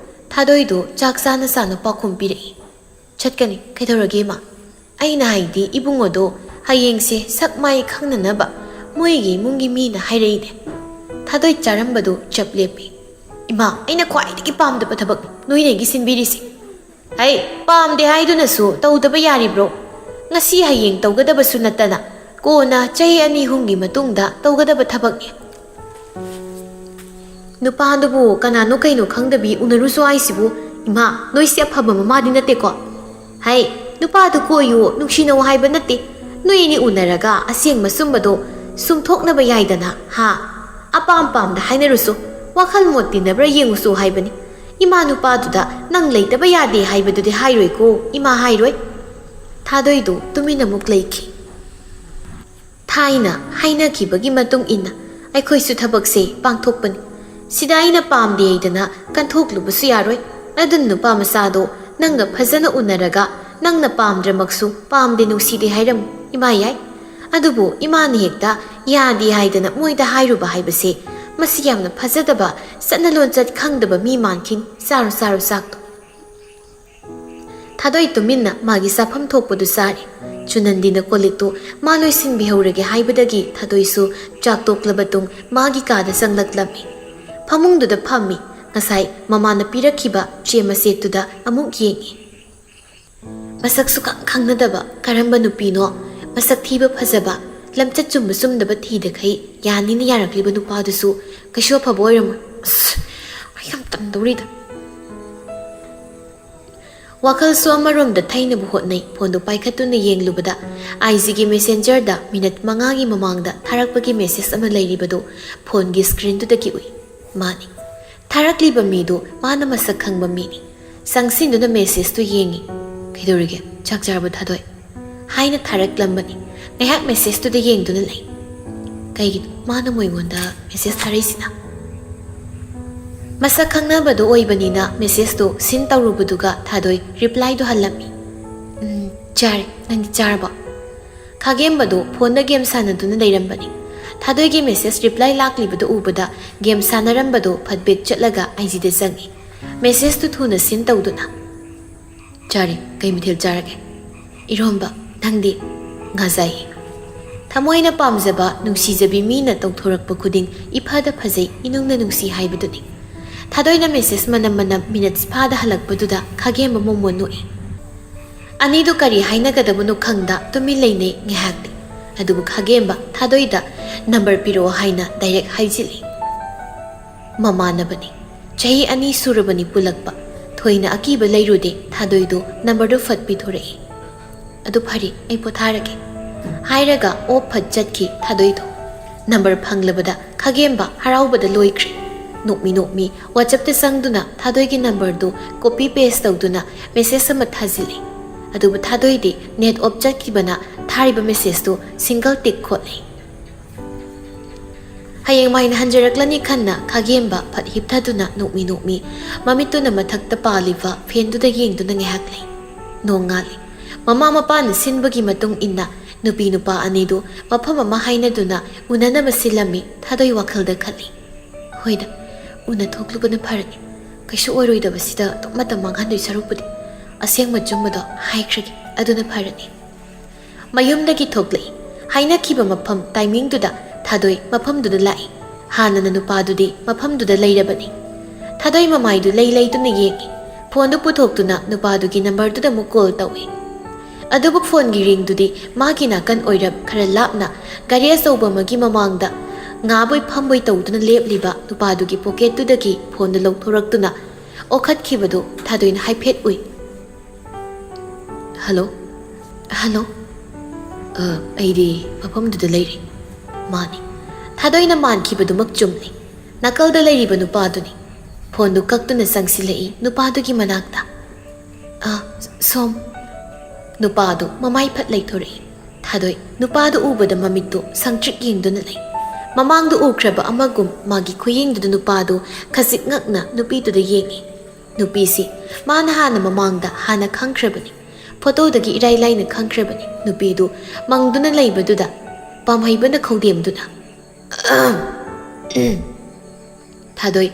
ꯊꯥꯗꯣꯏꯗꯨ ꯆꯥꯛ ꯆꯥꯅ ꯆꯥꯅ ꯄꯥꯎꯈꯨꯝ ꯄꯤꯔꯛꯏ꯫ "ꯆꯠꯀꯅꯤ, ꯀꯩꯗꯧꯔꯒꯦ ꯏꯃꯥ?" "ꯑꯩꯅ ꯍꯥꯏꯗꯤ ꯏꯕꯨꯡꯉꯣꯗꯣ ꯍꯌꯦꯡꯁꯦ ꯁꯛ ꯃꯥꯏ ꯈꯪꯅꯅꯕ ꯃꯣꯏꯒꯤ ꯏꯃꯨꯡꯒꯤ ꯃꯤꯅ ꯍꯥꯏꯔꯛꯏꯅꯦ꯫" ꯊꯥꯗꯣꯏ ꯆꯥꯔꯝꯕꯗꯨ ꯆꯞ ꯂꯦꯞꯄꯤ꯫ "ꯏꯃꯥ, ꯑꯩꯅ ꯈ꯭ꯋꯥꯏꯗꯒꯤ ꯄꯥꯝꯗꯕ ꯊꯕꯛꯅꯤ ꯅꯣꯏꯅ ꯑꯩꯒꯤ ꯁꯤꯟꯕꯤꯔꯤꯁꯦ꯫" "ꯍꯩ, ꯄꯥꯝꯗꯦ ꯍꯥꯏꯗꯨꯅꯁꯨ ꯇꯧꯗꯕ ꯌꯥꯔꯤꯕ꯭ꯔꯣ? ꯉꯁꯤ ꯍꯌꯦꯡ ꯇꯧꯒꯗꯕꯁꯨ ꯅꯠꯇꯅ ꯀꯣꯟꯅ ꯆꯍꯤ ꯑꯅꯤ ꯑꯍꯨꯝꯒꯤ ꯃꯇꯨꯡꯗ ꯇꯧꯒꯗꯕ ꯊꯕꯛꯅꯤ꯫" "ꯅꯨꯄꯥꯗꯨꯕꯨ ꯀꯅꯥꯅꯣ ꯀꯩꯅꯣ ꯈꯪꯗꯕꯤ ꯎꯅꯔꯨꯁꯨ ꯍꯥꯏꯁꯤꯕꯨ? ꯏꯃꯥ, ꯅꯣꯏꯁꯦ ꯑꯐꯕ ꯃꯃꯥꯗꯤ ꯅꯠꯇꯦꯀꯣ?" ꯍꯩ, ꯅꯨꯄꯥꯗꯨ ꯀꯣꯏꯌꯨ, ꯅꯨꯡꯁꯤꯅꯧ ꯍꯥꯏꯕ ꯅꯠꯇꯦ꯫ ꯅꯣꯏ ꯑꯅꯤ ꯎꯅꯔꯒ ꯑꯁꯦꯡꯕ ꯁꯨꯝꯕꯗꯣ ꯁꯨꯝꯊꯣꯛꯅꯕ ꯌꯥꯏꯗꯅ, ꯍꯥ? ꯑꯄꯥꯝ ꯄꯥꯝꯗ ꯍꯥꯏꯅꯔꯨꯁꯨ, ꯋꯥꯈꯜ ꯃꯣꯠ ꯇꯤꯟꯅꯕ꯭ꯔꯥ ꯌꯦꯡꯉꯨꯁꯨ ꯍꯥꯏꯕꯅꯤ꯫ ꯏꯃꯥ ꯅꯨꯄꯥꯗꯨꯗ ꯅꯪ ꯂꯩꯇꯕ ꯌꯥꯗꯦ ꯍꯥꯏꯕꯗꯨꯗꯤ ꯍꯥꯏꯔꯣꯏꯀꯣ, ꯏꯃꯥ ꯍꯥꯏꯔꯣꯏ꯫ ꯊꯥꯗꯣꯏꯗꯨ ꯇꯨꯃꯤꯟꯅ ꯑꯃꯨꯛ ꯂꯩꯈꯤ꯫ ꯊꯥꯏꯅ ꯍꯥꯏꯅꯈꯤꯕꯒꯤ ꯃꯇꯨꯡ ꯏꯟꯅ ꯑꯩꯈꯣꯏꯁꯨ ꯊꯕꯛꯁꯦ ꯄꯥꯡꯊꯣꯛꯄꯅꯤ꯫ ꯁꯤꯗ ꯑꯩꯅ ꯄꯥꯝꯗꯦ ꯍꯥꯏꯗꯅ ꯀꯟꯊꯣꯛꯂꯨꯕꯁꯨ ꯌꯥꯔꯣꯏ꯫ ꯑꯗꯨꯅ ꯅꯨꯄꯥ ꯃꯆꯥꯗꯣ ꯅꯪꯒ ꯐꯖꯅ ꯎꯅꯔꯒ ꯅꯪꯅ ꯄꯥꯝꯗ꯭ꯔꯃꯛꯁꯨ ꯄꯥꯝꯗꯦ ꯅꯨꯡꯁꯤꯗꯦ ꯍꯥꯏꯔꯝꯃꯨ, ꯏꯃꯥ ꯌꯥꯏ꯫ ꯑꯗꯨꯕꯨ ꯏꯃꯥꯅ ꯍꯦꯛꯇ ꯌꯥꯗꯦ ꯍꯥꯏꯗꯅ ꯃꯣꯏꯗ ꯍꯥꯏꯔꯨꯕ ꯍꯥꯏꯕꯁꯦ ꯃꯁꯤ ꯌꯥꯝꯅ ꯐꯖꯗꯕ ꯆꯠꯅ ꯂꯣꯟꯆꯠ ꯈꯪꯗꯕ ꯃꯤ ꯃꯥꯟꯈꯤꯅꯤ꯫ ꯆꯥꯔꯣ ꯆꯥꯔꯣ ꯆꯥꯛꯇꯣ꯫ ꯊꯥꯗꯣꯏ ꯇꯨꯃꯤꯟꯅ ꯃꯥꯒꯤ ꯆꯥꯐꯝ ꯊꯣꯛꯄꯗꯨ ꯆꯥꯔꯦ꯫ ꯆꯨꯅꯟꯗꯤꯅ ꯀꯣꯜꯂꯤꯛꯇꯨ ꯃꯥ ꯂꯣꯏꯁꯤꯟꯕꯤꯍꯧꯔꯒꯦ ꯍꯥꯏꯕꯗꯒꯤ ꯊꯥꯗꯣꯏꯁꯨ ꯆꯥꯛ ꯇꯣꯛꯂꯕ ꯇꯨꯡ ꯃꯥꯒꯤ ꯀꯥꯗ ꯆꯪꯂꯛꯂꯝꯃꯤ꯫ ꯐꯃꯨꯡꯗꯨꯗ ꯐꯝꯃꯤ꯫ ꯉꯁꯥꯏ ꯃꯃꯥꯅ ꯄꯤꯔꯛꯈꯤꯕ ꯆꯦ ꯃꯆꯦꯠꯇꯨꯗ ꯑꯃꯨꯛ ꯌꯦꯡꯉꯤ꯫ ꯃꯁꯛꯁꯨ ꯈꯪ ꯈꯪꯅꯗꯕ ꯀꯔꯝꯕ ꯅꯨꯄꯤꯅꯣ? ꯃꯁꯛ ꯊꯤꯕ ꯐꯖꯕ, ꯂꯝꯆꯠ ꯆꯨꯝꯕ ꯆꯨꯝꯗꯕ ꯊꯤꯗꯈꯩ ꯌꯥꯅꯤꯅ ꯌꯥꯔꯛꯂꯤꯕ ꯅꯨꯄꯥꯗꯨꯁꯨ ꯀꯩꯁꯨ ꯑꯐꯕ ꯑꯣꯏꯔꯝꯃꯣꯏ꯫ ꯑꯁ, ꯑꯩ ꯌꯥꯝ ꯇꯟꯗꯧꯔꯤꯗ꯫ ꯋꯥꯈꯜꯁꯨ ꯑꯃꯔꯣꯝꯗ ꯊꯩꯅꯕ ꯍꯣꯠꯅꯩ꯫ ꯐꯣꯟꯗꯨ ꯄꯥꯏꯈꯠꯇꯨꯅ ꯌꯦꯡꯂꯨꯕꯗ ꯑꯥꯏ ꯖꯤꯒꯤ ꯃꯦꯁꯦꯟꯖꯔꯗ ꯃꯤꯅꯠ ꯃꯉꯥꯒꯤ ꯃꯃꯥꯡꯗ ꯊꯥꯔꯛꯄꯒꯤ ꯃꯦꯁꯦꯖ ꯑꯃ ꯂꯩꯔꯤꯕꯗꯨ ꯐꯣꯟꯒꯤ ꯁ꯭ꯀ꯭ꯔꯤꯟꯗꯨꯗꯒꯤ ꯎꯏ꯫ ꯃꯥꯅꯤ꯫ ꯊꯥꯔꯛꯂꯤꯕ ꯃꯤꯗꯨ ꯃꯥꯅ ꯃꯁꯛ ꯈꯪꯕ ꯃꯤꯅꯤ꯫ ꯆꯪꯁꯤꯟꯗꯨꯅ ꯃꯦꯁꯦꯖꯇꯨ ꯌꯦꯡꯉꯤ꯫ "ꯀꯩꯗꯧꯔꯤꯒꯦ? ꯆꯥꯛ ꯆꯥꯔꯕ, ꯊꯥꯗꯣꯏ?" ꯍꯥꯏꯅ ꯊꯥꯔꯛꯂꯝꯕꯅꯤ꯫ ꯉꯥꯏꯍꯥꯛ ꯃꯦꯁꯦꯖꯇꯨꯗ ꯌꯦꯡꯗꯨꯅ ꯂꯩ꯫ ꯀꯩꯒꯤꯅꯣ ꯃꯥꯅ ꯑꯃꯨꯛ ꯑꯩꯉꯣꯟꯗ ꯃꯦꯁꯦꯖ ꯊꯥꯔꯛꯏꯁꯤꯅ? ꯃꯁꯛ ꯈꯪꯅꯕꯗꯣ ꯑꯣꯏꯕꯅꯤꯅ ꯃꯦꯁꯦꯖꯇꯣ ꯁꯤꯟ ꯇꯧꯔꯨꯕꯗꯨꯒ ꯊꯥꯗꯣꯏ ꯔꯤꯄ꯭ꯂꯥꯏꯗꯣ ꯍꯜꯂꯝꯃꯤ꯫ "ꯎꯝ, ꯆꯥꯔꯦ꯫ ꯅꯪꯗꯤ ꯆꯥꯔꯕꯣ?" ꯈꯥꯒꯦꯝꯕꯗꯣ ꯐꯣꯟꯗ ꯒꯦꯝ ꯁꯥꯟꯅꯗꯨꯅ ꯂꯩꯔꯝꯕꯅꯤ꯫ ꯊꯥꯗꯣꯏꯒꯤ ꯃꯦꯁꯦꯖ ꯔꯤꯄ꯭ꯂꯥꯏ ꯂꯥꯛꯂꯤꯕꯗꯨ ꯎꯕꯗ ꯒꯦꯝ ꯁꯥꯟꯅꯔꯝꯕꯗꯣ ꯐꯠ ꯕꯦꯛ ꯆꯠꯂꯒ ꯑꯥꯏ ꯖꯤꯗ ꯆꯪꯉꯤ꯫ ꯃꯦꯁꯦꯖꯇꯨ ꯊꯨꯅ ꯁꯤꯟ ꯇꯧꯗꯨꯅ꯫ "ꯆꯥꯔꯦ꯫ ꯀꯩ ꯃꯊꯦꯜ ꯆꯥꯔꯒꯦ?" "ꯏꯔꯣꯝꯕ꯫ ꯅꯪꯗꯤ?" "ꯉꯥ ꯆꯥꯏꯌꯦ꯫" ꯊꯃꯣꯏꯅ ꯄꯥꯝꯖꯕ, ꯅꯨꯡꯁꯤꯖꯕꯤ ꯃꯤꯅ ꯇꯧꯊꯣꯔꯛꯄ ꯈꯨꯗꯤꯡ ꯏꯐꯗ ꯐꯖꯩ, ꯏꯅꯨꯡꯅ ꯅꯨꯡꯁꯤ ꯍꯥꯏꯕꯗꯨꯅꯤ꯫ ꯊꯥꯗꯣꯏꯅ ꯃꯦꯁꯦꯖ ꯃꯅꯝ ꯃꯅꯝ ꯃꯤꯅꯠꯁ ꯐꯥꯗ ꯍꯜꯂꯛꯄꯗꯨꯗ ꯈꯥꯒꯦꯝꯕ ꯃꯣꯃꯣꯟ ꯅꯣꯛꯏ꯫ ꯑꯅꯤꯗꯨ ꯀꯔꯤ ꯍꯥꯏꯅꯒꯗꯕꯅꯣ ꯈꯪꯗ ꯇꯨꯃꯤꯟ ꯂꯩꯅꯩ ꯉꯥꯏꯍꯥꯛꯇꯤ꯫ ꯑꯗꯨꯕꯨ ꯈꯥꯒꯦꯝꯕ ꯊꯥꯗꯣꯏꯗ "ꯅꯝꯕꯔ ꯄꯤꯔꯛꯑꯣ" ꯍꯥꯏꯅ ꯗꯥꯏꯔꯦꯛ ꯍꯥꯏꯖꯤꯜꯂꯤ꯫ ꯃꯃꯥꯟꯅꯕꯅꯤ꯫ ꯆꯍꯤ ꯑꯅꯤ ꯁꯨꯔꯕꯅꯤ ꯄꯨꯜꯂꯛꯄ꯫ ꯊꯣꯏꯅ ꯑꯀꯤꯕ ꯂꯩꯔꯨꯗꯦ, ꯊꯥꯗꯣꯏꯗꯨ ꯅꯝꯕꯔꯗꯨ ꯐꯠ ꯄꯤꯊꯣꯔꯛꯏ꯫ "ꯑꯗꯨ ꯐꯔꯦ, ꯑꯩ ꯄꯣꯊꯥꯔꯒꯦ" ꯍꯥꯏꯔꯒ ꯑꯣꯞ ꯐꯠ ꯆꯠꯈꯤ ꯊꯥꯗꯣꯏꯗꯣ꯫ ꯅꯝꯕꯔ ꯐꯪꯂꯕꯗ ꯈꯥꯒꯦꯝꯕ ꯍꯔꯥꯎꯕꯗ ꯂꯣꯏꯈ꯭ꯔꯦ꯫ ꯅꯣꯛꯃꯤ ꯅꯣꯛꯃꯤ ꯋꯥꯆꯞꯇ ꯆꯪꯗꯨꯅ ꯊꯥꯗꯣꯏꯒꯤ ꯅꯝꯕꯔꯗꯨ ꯀꯣꯄꯤ ꯄꯦꯁ ꯇꯧꯗꯨꯅ ꯃꯦꯁꯦꯖ ꯑꯃ ꯊꯥꯖꯤꯜꯂꯤ꯫ ꯑꯗꯨꯕꯨ ꯊꯥꯗꯣꯏꯗꯤ ꯅꯦꯠ ꯑꯣꯞ ꯆꯠꯈꯤꯕꯅ ꯊꯥꯔꯤꯕ ꯃꯦꯁꯦꯖꯇꯨ ꯁꯤꯡꯒꯜ ꯇꯤꯛ ꯈꯣꯠꯂꯤ꯫ ꯍꯌꯦꯡ ꯃꯥꯏꯅ ꯍꯟꯖꯔꯛꯂꯅꯤ ꯈꯟꯅ ꯈꯥꯒꯦꯝꯕ ꯐꯠ ꯍꯤꯞꯊꯗꯨꯅ ꯅꯣꯛꯃꯤ ꯅꯣꯛꯃꯤ ꯃꯃꯤꯠꯇꯨꯅ ꯃꯊꯛꯇ ꯄꯥꯜꯂꯤꯕ ꯐꯦꯟꯗꯨꯗ ꯌꯦꯡꯗꯨꯅ ꯉꯥꯏꯍꯥꯛ ꯂꯩ꯫ ꯅꯣꯡ ꯉꯥꯜꯂꯤ꯫ ꯃꯃꯥ ꯃꯄꯥꯅ ꯁꯤꯟꯕꯒꯤ ꯃꯇꯨꯡ ꯏꯟꯅ ꯅꯨꯄꯤ ꯅꯨꯄꯥ ꯑꯅꯤꯗꯨ ꯃꯐꯝ ꯑꯃ ꯍꯥꯏꯅꯗꯨꯅ ꯎꯅꯅꯕ ꯁꯤꯜꯂꯝꯃꯤ ꯊꯥꯗꯣꯏ ꯋꯥꯈꯜꯗ ꯈꯜꯂꯤ꯫ "ꯍꯣꯏꯗ, ꯎꯅ ꯊꯣꯛꯂꯨꯕꯅ ꯐꯔꯅꯤ꯫ ꯀꯩꯁꯨ ꯑꯣꯏꯔꯣꯏꯗꯕꯁꯤꯗ ꯑꯗꯨꯝ ꯃꯇꯝ ꯃꯥꯡꯍꯟꯗꯣꯏ ꯁꯔꯨꯛꯄꯨꯗꯤ ꯑꯁꯦꯡꯕ ꯑꯆꯨꯝꯕꯗꯣ ꯍꯥꯏꯈ꯭ꯔꯒꯦ, ꯑꯗꯨꯅ ꯐꯔꯅꯤ"꯫ ꯃꯌꯨꯝꯗꯒꯤ ꯊꯣꯛꯂꯛꯏ꯫ ꯍꯥꯏꯅꯈꯤꯕ ꯃꯐꯝ ꯇꯥꯏꯃꯤꯡꯗꯨꯗ ꯊꯥꯗꯣꯏ ꯃꯐꯝꯗꯨꯗ ꯂꯥꯛꯏ꯫ ꯍꯥꯟꯅꯅ ꯅꯨꯄꯥꯗꯨꯗꯤ ꯃꯐꯝꯗꯨꯗ ꯂꯩꯔꯕꯅꯤ꯫ ꯊꯥꯗꯣꯏ ꯃꯃꯥꯏꯗꯨ ꯂꯩ ꯂꯩꯗꯨꯅ ꯌꯦꯡꯏ꯫ ꯐꯣꯟꯗꯨ ꯄꯨꯊꯣꯛꯇꯨꯅ ꯅꯨꯄꯥꯗꯨꯒꯤ ꯅꯝꯕꯔꯗꯨꯗ ꯑꯃꯨꯛ ꯀꯣꯜ ꯇꯧꯏ꯫ ꯑꯗꯨꯕꯨ ꯐꯣꯟꯒꯤ ꯔꯤꯡꯗꯨꯗꯤ ꯃꯥꯒꯤ ꯅꯥꯀꯟ ꯑꯣꯏꯔꯞ ꯈꯔ ꯂꯥꯞꯅ ꯒꯥꯔꯤ ꯑꯆꯧꯕ ꯑꯃꯒꯤ ꯃꯃꯥꯡꯗ ꯉꯥꯕꯣꯏ ꯐꯝꯕꯣꯏ ꯇꯧꯗꯨꯅ ꯂꯦꯞꯂꯤꯕ ꯅꯨꯄꯥꯗꯨꯒꯤ ꯄꯣꯀꯦꯠꯇꯨꯗꯒꯤ ꯐꯣꯟꯗꯨ ꯂꯧꯊꯣꯔꯛꯇꯨꯅ ꯑꯣꯈꯠꯈꯤꯕꯗꯨ ꯊꯥꯗꯣꯏꯅ ꯍꯥꯏꯐꯦꯠ ꯎꯏ꯫ "ꯍꯜꯂꯣ? ꯍꯜꯂꯣ? ꯑ, ꯑꯩꯗꯤ ꯃꯐꯝꯗꯨꯗ ꯂꯩꯔꯤ"꯫ ꯃꯥꯅꯤ꯫ ꯊꯥꯗꯣꯏꯅ ꯃꯥꯟꯈꯤꯕꯗꯨꯃꯛ ꯆꯨꯝꯂꯤ꯫ ꯅꯥꯀꯜꯗ ꯂꯩꯔꯤꯕ ꯅꯨꯄꯥꯗꯨꯅꯤ꯫ ꯐꯣꯟꯗꯨ ꯀꯛꯇꯨꯅ ꯆꯪꯁꯤꯜꯂꯛꯏ ꯅꯨꯄꯥꯗꯨꯒꯤ ꯃꯅꯥꯛꯇ꯫ "ꯑ, ꯁꯣꯝ"꯫ ꯅꯨꯄꯥꯗꯨ ꯃꯃꯥꯏ ꯐꯠ ꯂꯩꯊꯣꯔꯛꯏ꯫ ꯊꯥꯗꯣꯏ ꯅꯨꯄꯥꯗꯨ ꯎꯕꯗ ꯃꯃꯤꯠꯇꯨ ꯁꯪꯇ꯭ꯔꯤꯛ ꯌꯦꯡꯗꯨꯅ ꯂꯩ꯫ ꯃꯃꯥꯡꯗ ꯎꯈ꯭ꯔꯕ ꯑꯃꯒꯨꯝ ꯃꯥꯒꯤ ꯈꯨꯌꯦꯡꯗꯨꯗ ꯅꯨꯄꯥꯗꯨ ꯈꯖꯤꯛ ꯉꯛꯅ ꯅꯨꯄꯤꯗꯨꯗ ꯌꯦꯡꯏ꯫ ꯅꯨꯄꯤꯁꯤ ꯃꯥꯅ ꯍꯥꯟꯅ ꯃꯃꯥꯡꯗ ꯍꯥꯟꯅ ꯈꯪꯈ꯭ꯔꯕꯅꯤ꯫ ꯐꯣꯇꯣꯗꯒꯤ ꯏꯔꯥꯏ ꯂꯥꯏꯅ ꯈꯪꯈ꯭ꯔꯕꯅꯤ꯫ ꯅꯨꯄꯤꯗꯨ ꯃꯪꯗꯨꯅ ꯂꯩꯕꯗꯨꯗ ꯄꯥꯝꯍꯩꯕꯅ ꯈꯧꯗꯦꯝꯗꯨꯅ, "ꯑꯍꯝ, ꯎꯝ"꯫ ꯊꯥꯗꯣꯏ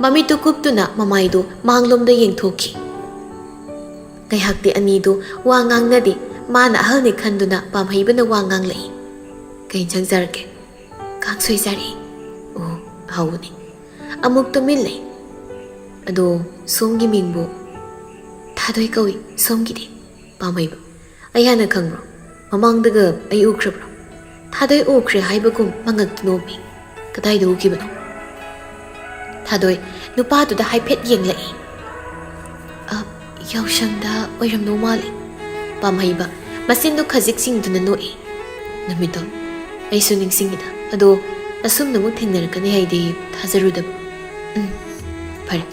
ꯃꯃꯤꯠꯇꯨ ꯀꯨꯞꯇꯨꯅ ꯃꯃꯥꯏꯗꯨ ꯃꯥꯡꯂꯣꯝꯗ ꯌꯦꯡꯊꯣꯛꯈꯤ꯫ ꯉꯥꯏꯍꯥꯛꯇꯤ ꯑꯅꯤꯗꯨ ꯋꯥ ꯉꯥꯡꯅꯗꯦ꯫ ꯃꯥꯅ ꯑꯍꯜꯅꯤ ꯈꯟꯗꯨꯅ ꯄꯥꯝꯍꯩꯕꯅ ꯋꯥ ꯉꯥꯡꯂꯛꯏ꯫ "ꯀꯩ ꯏꯟꯁꯥꯡ ꯆꯥꯔꯒꯦ?" "ꯀꯥꯡꯁꯣꯏ ꯆꯥꯔꯛꯏ"꯫ "ꯑꯣ, ꯍꯥꯎꯕꯅꯤ"꯫ ꯑꯃꯨꯛ ꯇꯨꯃꯤꯟ ꯂꯩ꯫ "ꯑꯗꯣ ꯁꯣꯝꯒꯤ ꯃꯤꯡꯕꯨ?" "ꯊꯥꯗꯣꯏ ꯀꯧꯏ, ꯁꯣꯝꯒꯤꯗꯤ?" ꯄꯥꯝꯍꯩꯕ, "ꯑꯩ ꯍꯥꯟꯅ ꯈꯪꯕ꯭ꯔꯣ? ꯃꯃꯥꯡꯗꯒ ꯑꯩ ꯎꯈ꯭ꯔꯕ꯭ꯔꯣ?" ꯊꯥꯗꯣꯏ ꯎꯈ꯭ꯔꯦ ꯍꯥꯏꯕꯒꯨꯝ ꯃꯉꯛꯇ ꯅꯣꯝꯃꯤ꯫ "ꯀꯗꯥꯏꯗ ꯎꯈꯤꯕꯅꯣ?" ꯊꯥꯗꯣꯏ ꯅꯨꯄꯥꯗꯨꯗ ꯍꯥꯏꯐꯦꯠ ꯌꯦꯡꯂꯛꯏ꯫ ꯌꯥꯎꯁꯪꯗ ꯑꯣꯏꯔꯝꯗꯧ ꯃꯥꯜꯂꯦ꯫ ꯄꯥꯝꯍꯩꯕ ꯃꯆꯤꯟꯗꯨ ꯈꯖꯤꯛ ꯆꯤꯡꯗꯨꯅ ꯅꯣꯛꯏ꯫ ꯅꯨꯃꯤꯠꯇꯣ ꯑꯩꯁꯨ ꯅꯤꯡꯁꯤꯡꯉꯤꯗ, ꯑꯗꯣ ꯑꯁꯨꯝꯅꯃꯨꯛ ꯊꯦꯡꯅꯔꯛꯀꯅꯤ ꯍꯥꯏꯗꯤ ꯊꯥꯖꯔꯨꯗꯕ꯫ ꯎꯝ, ꯐꯔꯦ,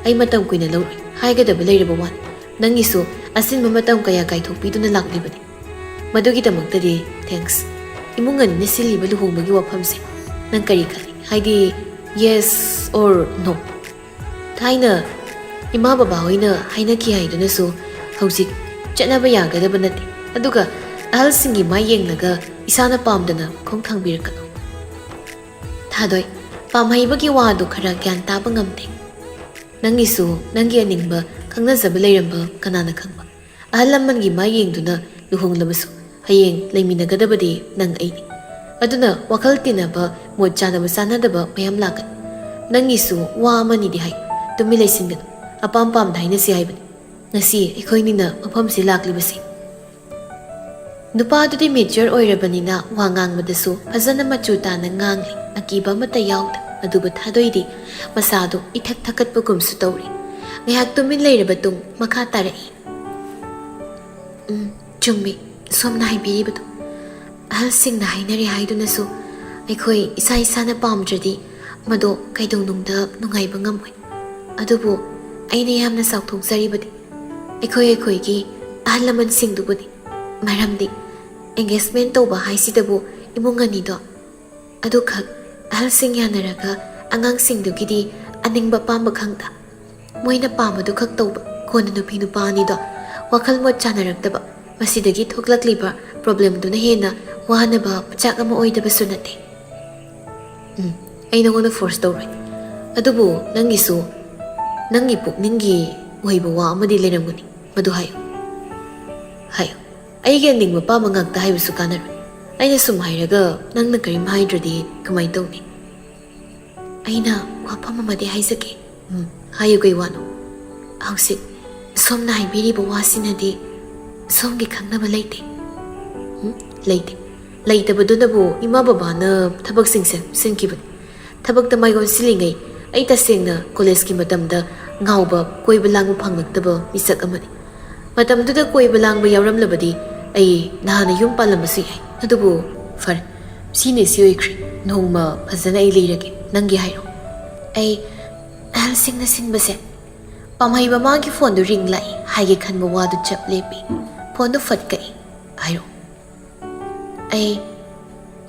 ꯑꯩ ꯃꯇꯝ ꯀꯨꯏꯅ ꯂꯧꯔꯣꯏ, ꯍꯥꯏꯒꯗꯕ ꯂꯩꯔꯕ ꯋꯥꯅꯤ꯫ ꯅꯪꯒꯤꯁꯨ ꯑꯆꯤꯟꯕ ꯃꯇꯝ ꯀꯌꯥ ꯀꯥꯏꯊꯣꯛꯄꯤꯗꯨꯅ ꯂꯥꯛꯂꯤꯕꯅꯤ꯫ ꯃꯗꯨꯒꯤꯗꯃꯛꯇꯗꯤ thanks꯫ ꯏꯃꯨꯡ ꯑꯅꯤꯅ ꯁꯤꯜꯂꯤꯕ ꯂꯨꯍꯣꯡꯕꯒꯤ ꯋꯥꯐꯝꯁꯦ ꯅꯪ ꯀꯔꯤ ꯈꯜꯂꯤ? ꯍꯥꯏꯗꯤ yes or no? ꯊꯥꯏꯅ ꯏꯃꯥ ꯕꯕꯥ ꯍꯣꯏꯅ ꯍꯥꯏꯅꯈꯤ ꯍꯥꯏꯗꯨꯅꯁꯨ ꯍꯧꯖꯤꯛ ꯆꯠꯅꯕ ꯌꯥꯒꯗꯕ ꯅꯠꯇꯦ꯫ ꯑꯗꯨꯒ ꯑꯍꯜꯁꯤꯡꯒꯤ ꯃꯥꯏ ꯌꯦꯡꯂꯒ ꯏꯁꯥꯅ ꯄꯥꯝꯗꯅ ꯈꯣꯡ ꯊꯥꯡꯕꯤꯔꯛꯀꯅꯨ꯫ ꯊꯥꯗꯣꯏ, ꯄꯥꯝꯍꯩꯕꯒꯤ ꯋꯥꯗꯨ ꯈꯔ ꯒ꯭ꯌꯥꯟ ꯇꯥꯕ ꯉꯝꯗꯦ꯫ ꯅꯪꯒꯤꯁꯨ ꯅꯪꯒꯤ ꯑꯅꯤꯡꯕ ꯈꯪꯅꯖꯕ ꯂꯩꯔꯝꯕ ꯀꯅꯥꯅ ꯈꯪꯕ? ꯑꯍꯜ ꯂꯃꯟꯒꯤ ꯃꯥꯏ ꯌꯦꯡꯗꯨꯅ ꯂꯨꯍꯣꯡꯂꯕꯁꯨ ꯍꯌꯦꯡ ꯂꯩꯃꯤꯟꯅꯒꯗꯕꯗꯤ ꯅꯪ ꯑꯩꯅꯤ꯫ ꯑꯗꯨꯅ ꯋꯥꯈꯜ ꯇꯤꯟꯅꯕ, ꯃꯣꯠ ꯆꯥꯅꯕ ꯆꯥꯅꯗꯕ ꯃꯌꯥꯝ ꯂꯥꯛꯀꯅꯤ꯫ ꯅꯪꯒꯤꯁꯨ ꯋꯥ ꯑꯃꯅꯤꯗꯤ ꯍꯥꯏ, ꯇꯨꯃꯤꯟ ꯂꯩꯁꯤꯟꯒꯅꯨ꯫ ꯑꯄꯥꯝ ꯄꯥꯝꯗ ꯍꯥꯏꯅꯁꯤ ꯍꯥꯏꯕꯅꯤ꯫ ꯉꯁꯤ ꯑꯩꯈꯣꯏꯅꯤꯅ ꯃꯐꯝꯁꯤ ꯂꯥꯛꯂꯤꯕꯁꯤ꯫ ꯅꯨꯄꯥꯗꯨꯗꯤ mature ꯑꯣꯏꯔꯕꯅꯤꯅ ꯋꯥ ꯉꯥꯡꯕꯗꯁꯨ ꯐꯖꯅ ꯃꯆꯨ ꯇꯥꯅ ꯉꯥꯡꯂꯤ, ꯑꯀꯤꯕ ꯑꯃꯠꯇ ꯌꯥꯎꯗ꯫ ꯑꯗꯨꯕꯨ ꯊꯥꯗꯣꯏꯗꯤ ꯃꯁꯥꯗꯨ ꯏꯊꯛ ꯊꯛꯀꯠꯄꯒꯨꯝꯁꯨ ꯇꯧꯔꯤ꯫ ꯉꯥꯏꯍꯥꯛ ꯇꯨꯃꯤꯟ ꯂꯩꯔꯕ ꯇꯨꯡ ꯃꯈꯥ ꯇꯥꯔꯛꯏ꯫ ꯎꯝ, ꯆꯨꯝꯃꯤ, ꯁꯣꯝꯅ ꯍꯥꯏꯕꯤꯔꯤꯕꯗꯨ꯫ ꯑꯍꯜꯁꯤꯡꯅ ꯍꯥꯏꯅꯔꯤ ꯍꯥꯏꯗꯨꯅꯁꯨ ꯑꯩꯈꯣꯏ ꯏꯁꯥ ꯏꯁꯥꯅ ꯄꯥꯝꯗ꯭ꯔꯗꯤ ꯃꯗꯣ ꯀꯩꯗꯧꯅꯨꯡꯗ ꯅꯨꯡꯉꯥꯏꯕ ꯉꯝꯃꯣꯏ꯫ ꯑꯗꯨꯕꯨ ꯑꯩꯅ ꯌꯥꯝꯅ ꯆꯥꯎꯊꯣꯛꯆꯔꯤꯕꯗꯤ ꯑꯩꯈꯣꯏ ꯑꯩꯈꯣꯏꯒꯤ ꯑꯍꯜ ꯂꯃꯟꯁꯤꯡꯗꯨꯕꯨꯅꯤ꯫ ꯃꯔꯝꯗꯤ engagement ꯇꯧꯕ ꯍꯥꯏꯁꯤꯗꯕꯨ ꯏꯃꯨꯡ ꯑꯅꯤꯗꯣ ꯑꯗꯨꯈꯛ, ꯑꯍꯜꯁꯤꯡ ꯌꯥꯅꯔꯒ ꯑꯉꯥꯡꯁꯤꯡꯗꯨꯒꯤꯗꯤ ꯑꯅꯤꯡꯕ ꯑꯄꯥꯝꯕ ꯈꯪꯗ, ꯃꯣꯏꯅ ꯄꯥꯝꯕꯗꯨ ꯈꯛ ꯇꯧꯕ꯫ ꯀꯣꯟꯅ ꯅꯨꯄꯤ ꯅꯨꯄꯥ ꯑꯅꯤꯗꯣ ꯋꯥꯈꯜ ꯃꯣꯠ ꯆꯥꯅꯔꯛꯇꯕ, ꯃꯁꯤꯗꯒꯤ ꯊꯣꯛꯂꯛꯂꯤꯕ problemꯗꯨꯅ ꯍꯦꯟꯅ ꯋꯥꯅꯕ ꯃꯆꯥꯛ ꯑꯃ ꯑꯣꯏꯗꯕꯁꯨ ꯅꯠꯇꯦ꯫ ꯎꯝ, ꯑꯩ ꯅꯉꯣꯟꯗ force ꯇꯧꯔꯣꯏ꯫ ꯑꯗꯨꯕꯨ ꯅꯪꯒꯤꯁꯨ ꯅꯪꯒꯤ ꯄꯨꯛꯅꯤꯡꯒꯤ ꯑꯣꯏꯕ ꯋꯥ ꯑꯃꯗꯤ ꯂꯩꯔꯝꯒꯅꯤ, ꯃꯗꯨ ꯍꯥꯏꯌꯨ꯫ ꯍꯥꯏꯌꯨ꯫ ꯑꯩꯒꯤ ꯑꯅꯤꯡꯕ ꯑꯄꯥꯝꯕ ꯉꯥꯛꯇ ꯍꯥꯏꯕꯁꯨ ꯀꯥꯟꯅꯔꯣꯏ꯫ ꯑꯩꯅ ꯁꯨꯝ ꯍꯥꯏꯔꯒ ꯅꯪꯅ ꯀꯔꯤꯝ ꯍꯥꯏꯗ꯭ꯔꯗꯤ ꯀꯃꯥꯏꯅ ꯇꯧꯅꯤ? ꯑꯩꯅ ꯋꯥꯐꯝ ꯑꯃꯗꯤ ꯍꯥꯏꯖꯒꯦ꯫ ꯎꯝ, ꯍꯥꯏꯌꯨ, ꯀꯩ ꯋꯥꯅꯣ? ꯍꯧꯖꯤꯛ ꯁꯣꯝꯅ ꯍꯥꯏꯕꯤꯔꯤꯕ ꯋꯥꯁꯤꯅꯗꯤ ꯁꯣꯝꯒꯤ ꯈꯪꯅꯕ ꯂꯩꯇꯦ꯫ ꯎꯝ, ꯂꯩꯇꯦ꯫ ꯂꯩꯇꯕꯗꯨꯅꯕꯨ ꯏꯃꯥ ꯕꯕꯥꯅ ꯊꯕꯛꯁꯤꯡꯁꯦ ꯁꯤꯟꯈꯤꯕꯅꯤ꯫ ꯊꯕꯛꯇ ꯃꯥꯏ ꯑꯣꯟꯁꯤꯜꯂꯤꯉꯩ ꯑꯩ ꯇꯁꯦꯡꯅ collegeꯀꯤ ꯃꯇꯝꯗ ꯉꯥꯎꯕ, ꯀꯣꯏꯕ ꯂꯥꯡꯕ ꯐꯪꯂꯛꯇꯕ ꯃꯤꯁꯛ ꯑꯃꯅꯤ꯫ ꯃꯇꯝꯗꯨꯗ ꯀꯣꯏꯕ ꯂꯥꯡꯕ ꯌꯥꯎꯔꯝꯂꯕꯗꯤ ꯑꯩ ꯅꯍꯥꯟꯅ ꯌꯨꯝ ꯄꯥꯜꯂꯝꯕꯁꯨ ꯌꯥꯏ꯫ ꯑꯗꯨꯕꯨ ꯐꯔꯦ, ꯁꯤꯅꯦ ꯁꯤ ꯑꯣꯏꯈ꯭ꯔꯦ꯫ ꯅꯣꯡꯃ ꯐꯖꯅ ꯑꯩ ꯂꯤꯔꯒꯦ, ꯅꯪꯒꯤ ꯍꯥꯏꯔꯣ꯫ ꯑꯩ ꯑꯍꯜꯁꯤꯡꯅ ꯁꯤꯟꯕꯁꯦ꯫ ꯄꯥꯝꯍꯩꯕ ꯃꯥꯒꯤ ꯐꯣꯟꯗꯨ ꯔꯤꯡ ꯂꯥꯛꯏ ꯍꯥꯏꯒꯦ ꯈꯟꯕ ꯋꯥꯗꯨ ꯆꯞ ꯂꯦꯞꯄꯤ꯫ ꯐꯣꯟꯗꯨ ꯐꯠ ꯀꯛꯏ꯫ ꯍꯥꯏꯔꯣ꯫ ꯑꯩ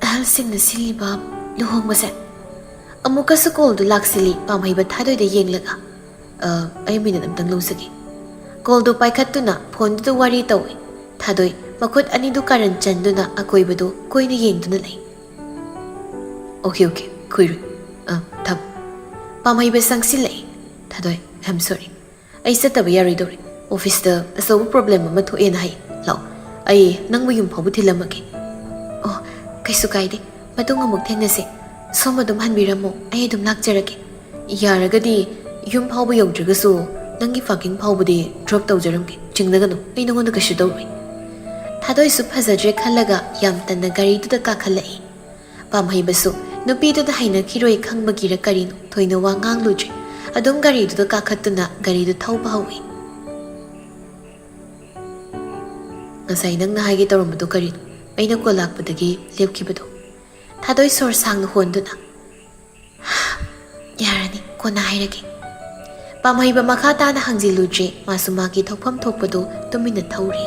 ꯑꯍꯜꯁꯤꯡꯅ ꯁꯤꯜꯂꯤꯕ ꯂꯨꯍꯣꯡꯕꯁꯦ꯫ ꯑꯃꯨꯛꯀꯁꯨ ꯀꯣꯜꯗꯨ ꯂꯥꯛꯁꯤꯜꯂꯤ ꯄꯥꯝꯍꯩꯕ ꯊꯥꯗꯣꯏꯗ ꯌꯦꯡꯂꯒ꯫ "ꯑ, ꯑꯩ ꯃꯤꯅꯠ ꯑꯝꯇꯪ ꯂꯧꯖꯒꯦ꯫" ꯀꯣꯜꯗꯨ ꯄꯥꯏꯈꯠꯇꯨꯅ ꯐꯣꯟꯗꯨꯗ ꯋꯥꯔꯤ ꯇꯧꯏ꯫ ꯊꯥꯗꯣꯏ ꯃꯈꯨꯠ ꯑꯅꯤꯗꯨ ꯀꯥꯔꯟ ꯆꯟꯗꯨꯅ ꯑꯀꯣꯏꯕꯗꯨ ꯀꯣꯏꯅ ꯌꯦꯡꯗꯨꯅ ꯂꯩ꯫ "ꯑꯣꯀꯦ, ꯑꯣꯀꯦ, ꯀꯨꯏꯔꯣꯏ꯫ ꯑ, ꯊꯝ꯫" ꯄꯥꯝꯍꯩꯕ ꯆꯪꯁꯤꯜꯂꯛꯏ꯫ "ꯊꯥꯗꯣꯏ, I am sorry꯫ ꯑꯩ ꯆꯠꯇꯕ ꯌꯥꯔꯣꯏꯗꯧꯔꯦ꯫ ꯑꯣꯐꯤꯁꯇ ꯑꯆꯧꯕ ꯄ꯭ꯔꯣꯕ꯭ꯂꯦꯝ ꯑꯃ ꯊꯣꯛꯑꯦꯅ ꯍꯥꯏ꯫ ꯂꯥꯛꯑꯣ, ꯑꯩ ꯅꯪꯕꯨ ꯌꯨꯝ ꯐꯥꯎꯕ ꯊꯤꯜꯂꯝꯃꯒꯦ꯫" "ꯑꯣ, ꯀꯩꯁꯨ ꯀꯥꯏꯗꯦ꯫ ꯃꯇꯨꯡ ꯑꯃꯨꯛ ꯊꯦꯡꯅꯁꯦ꯫ ꯁꯣꯝ ꯑꯗꯨꯝ ꯍꯟꯕꯤꯔꯝꯃꯣ, ꯑꯩ ꯑꯗꯨꯝ ꯂꯥꯛꯆꯔꯒꯦ꯫ ꯌꯥꯔꯒꯗꯤ ꯌꯨꯝ ꯐꯥꯎꯕ ꯌꯧꯗ꯭ꯔꯒꯁꯨ ꯅꯪꯒꯤ ꯄꯥꯔꯀꯤꯡ ꯐꯥꯎꯕꯗꯤ ꯗ꯭ꯔꯣꯞ ꯇꯧꯖꯔꯝꯒꯦ꯫ ꯆꯤꯡꯅꯒꯅꯨ, ꯑꯩ ꯅꯉꯣꯟꯗ ꯀꯩꯁꯨ ꯇꯧꯔꯣꯏ꯫" ꯊꯥꯗꯣꯏꯁꯨ ꯐꯖꯗ꯭ꯔꯦ ꯈꯜꯂꯒ ꯌꯥꯝ ꯇꯟꯅ ꯒꯥꯔꯤꯗꯨꯗ ꯀꯥꯈꯠꯂꯛꯏ꯫ ꯄꯥꯝꯍꯩꯕꯁꯨ ꯅꯨꯄꯤꯗꯨꯗ ꯍꯩꯅꯈꯤꯔꯣꯏ ꯈꯪꯕꯒꯤꯔ ꯀꯔꯤꯅꯣ ꯊꯣꯏꯅ ꯋꯥ ꯉꯥꯡꯂꯨꯗ꯭ꯔꯦ꯫ ꯑꯗꯨꯝ ꯒꯥꯔꯤꯗꯨꯗ ꯀꯥꯈꯠꯇꯨꯅ ꯒꯥꯔꯤꯗꯨ ꯊꯧꯕ ꯍꯧꯏ꯫ "ꯉꯁꯥꯏ ꯅꯪꯅ ꯍꯥꯏꯒꯦ ꯇꯧꯔꯝꯕꯗꯣ ꯀꯔꯤꯅꯣ? ꯑꯩꯅ ꯀꯣꯜ ꯂꯥꯛꯄꯗꯒꯤ ꯂꯦꯞꯈꯤꯕꯗꯣ?" ꯊꯥꯗꯣꯏ ꯁꯣꯔ ꯁꯥꯡꯅ ꯍꯣꯟꯗꯨꯅ, "ꯌꯥꯔꯅꯤ, ꯀꯣꯟꯅ ꯍꯥꯏꯔꯒꯦ꯫" ꯄꯥꯝꯍꯩꯕ ꯃꯈꯥ ꯇꯥꯅ ꯍꯪꯖꯤꯜꯂꯨꯗ꯭ꯔꯦ, ꯃꯥꯁꯨ ꯃꯥꯒꯤ ꯊꯣꯛꯐꯝ ꯊꯣꯛꯄꯗꯨ ꯇꯨꯃꯤꯟꯅ ꯊꯧꯔꯤ꯫